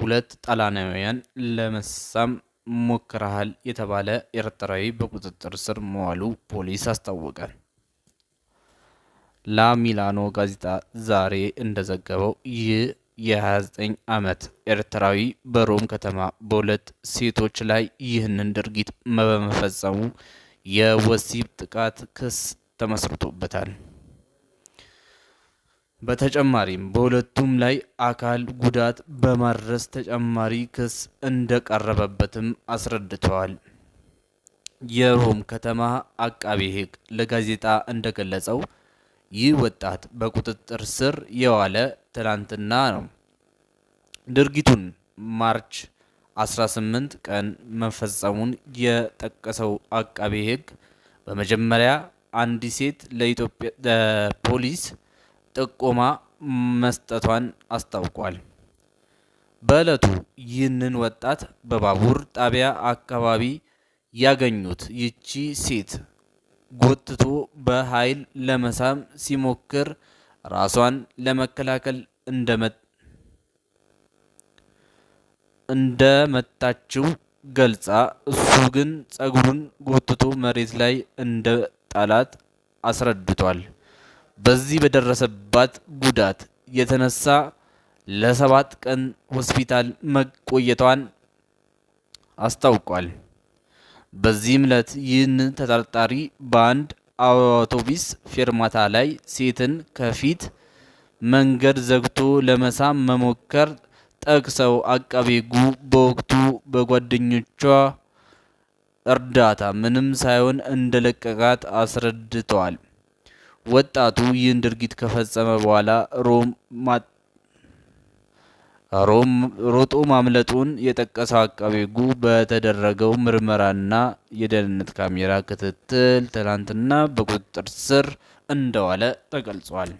ሁለት ጣሊያናውያን ለመሳም ሞክረሃል የተባለ ኤርትራዊ በቁጥጥር ስር መዋሉ ፖሊስ አስታወቀ። ላ ሚላኖ ጋዜጣ ዛሬ እንደዘገበው ይህ የ29 ዓመት ኤርትራዊ በሮም ከተማ በሁለት ሴቶች ላይ ይህንን ድርጊት በመፈጸሙ የወሲብ ጥቃት ክስ ተመስርቶበታል። በተጨማሪም በሁለቱም ላይ አካል ጉዳት በማድረስ ተጨማሪ ክስ እንደቀረበበትም አስረድተዋል። የሮም ከተማ አቃቤ ሕግ ለጋዜጣ እንደገለጸው ይህ ወጣት በቁጥጥር ስር የዋለ ትናንትና ነው። ድርጊቱን March 18 ቀን መፈጸሙን የጠቀሰው አቃቤ ሕግ በመጀመሪያ አንዲት ሴት ለኢትዮጵያ ለፖሊስ ጥቆማ መስጠቷን አስታውቋል። በዕለቱ ይህንን ወጣት በባቡር ጣቢያ አካባቢ ያገኙት ይቺ ሴት ጎትቶ በኃይል ለመሳም ሲሞክር ራሷን ለመከላከል እንደመታችው ገልጻ እሱ ግን ጸጉሩን ጎትቶ መሬት ላይ እንደ ጣላት አስረድቷል። በዚህ በደረሰባት ጉዳት የተነሳ ለ7 ቀን ሆስፒታል መቆየቷን አስታውቋል። በዚህም ዕለት ይህን ተጠርጣሪ በአንድ አውቶቡስ ፌርማታ ላይ ሴትን ከፊት መንገድ ዘግቶ ለመሳም መሞከር ጠቅሰው አቃቤ ሕጉ በወቅቱ በጓደኞቿ እርዳታ ምንም ሳይሆን እንደለቀቃት አስረድተዋል። ወጣቱ ይህን ድርጊት ከፈጸመ በኋላ ሮም ሮጦ ማምለጡን የጠቀሰው አቃቤ ሕጉ በተደረገው ምርመራና የደህንነት ካሜራ ክትትል ትናንትና በቁጥጥር ስር እንደዋለ ተገልጿል።